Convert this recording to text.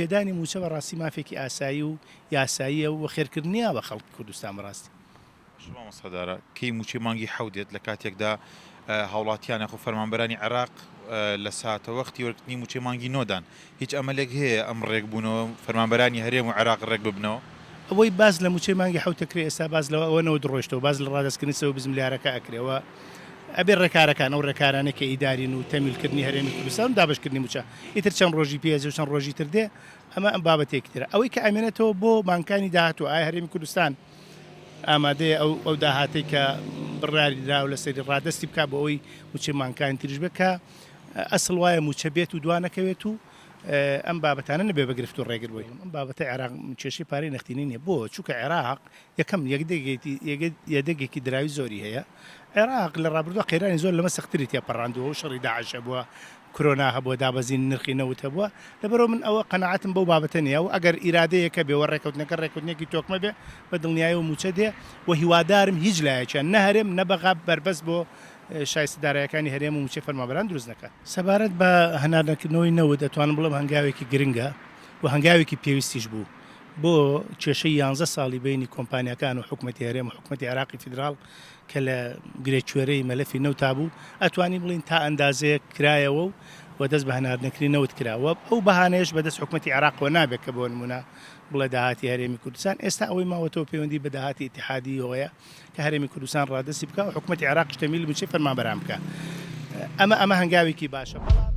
پێدانی مووچە بەڕاستی مافێکی ئاسایی و یاساییە و خێرکردنیە بە خەڵکی کوردستان بەڕاستی. باشە مامۆستا دارا کەی مووچەی مانگی حەوت دێت لە کاتێکدا هاوڵاتیان یاخۆ فەرمانبەرانی عێراق لە ساتەوەختی وەرگرتنی مووچەی مانگی نۆدان هیچ ئەمەلێک هەیە ئەم ڕێکبوونەوە فەرمانبەرانی هەرێم و عێراق ڕێک ببنەوە؟ ئەوەی باس لە مووچەی مانگی حەوت ئەکرێ ئێستا باس لەوە ئەوە نەوت ڕۆیشتەوە باس لە ڕادەستکردنی 120 ملیارەکە ئەکرێ و ئەبێ ڕێکارەکان ئەو ڕێکارانەی کە ئیدارین و تەمیلکردنی هەرێمی کوردستان و دابەشکردنی مووچە ئیتر چەند ڕۆژی پێ و چەند ڕۆژی تر دێ ئەمە ئەم بابەتێکی ترە ئەوەی کە ئەمێنێتەوە بۆ مانگەکانی داهاتوو ئایا هەرێمی کوردستان ئامادەیە ئەو ئەو داهاتەی کە بڕیاری دراوە لەسەری ڕادەستی بکات بۆ ئەوەی مووچەی مانگەکانی تریش بێت کە ئەسڵ وایە مووچە بێت و دوا نەکەوێت و ئەم بابەتانە نەبێ بە گرفت و ڕێگر بۆی. ئەم بابەتە عێراق کێشەی پارەی نەختینەی نییە بۆ؟ چونکە عێراق یەکەم یەدەگێکی دراوی زۆری هەیە، عێراق لە ڕابردووە قەیرانی زۆر لەمە سەختتری تێپەڕاندووە و شەڕی داعش هەبووە، کرۆنا هەبووە، دابەزینی نرخی نەوت هەبووە، لەبەرئەوە من ئەوە قەناعەتم بەو بابەتە نییە و ئەگەر ئیرادەیەک هەبێ و ڕێکەوتنەکە ڕێکەوتنێکی تۆکمە بێ بە دڵنیایەوە مووچە دێ و هیوادارم هیچ لایەکیان نە هەرێم نە بەغا بەربەست بۆ شایستە دارایەکانی هەرێم و مووچەی فەرمانبەران دروست نەکات. سەبارەت بە هەناردەکردنەوەی نەوت ئەتوانم بڵێم هەنگاوێکی گرنگە و هەنگاوێکی پێویستیش بوو بۆ کێشەی یانزە ساڵی بەینی کۆمپانیاکان و حکومەتی هەرێم و حکومەتی عێراقی فیدراڵ کە لە گرێکوێرەی مەلەفی نەوتا بوو ئەتوانی بڵێین تا ئەندازەیەک کرایەوە و و دەست بە هەناردنەکردنی نەوت کرا و ئەو بەهانەیەش بەدەست حکومەتی عێراقەوە نابێت کە بۆ نموونە بڵێ داهاتی هەرێمی کوردستان ئێستا ئەوەی ماوەتەوە پەیوەندی بە داهاتی ئیتیحادییەوەیە کە هەرێمی کوردستان ڕادەستی بکا و حکومەتی عێراقیش تەمیلی مووچەی فەرمانبەران بکا ئەمە ئەمە هەنگاوێکی باشە بەڵام.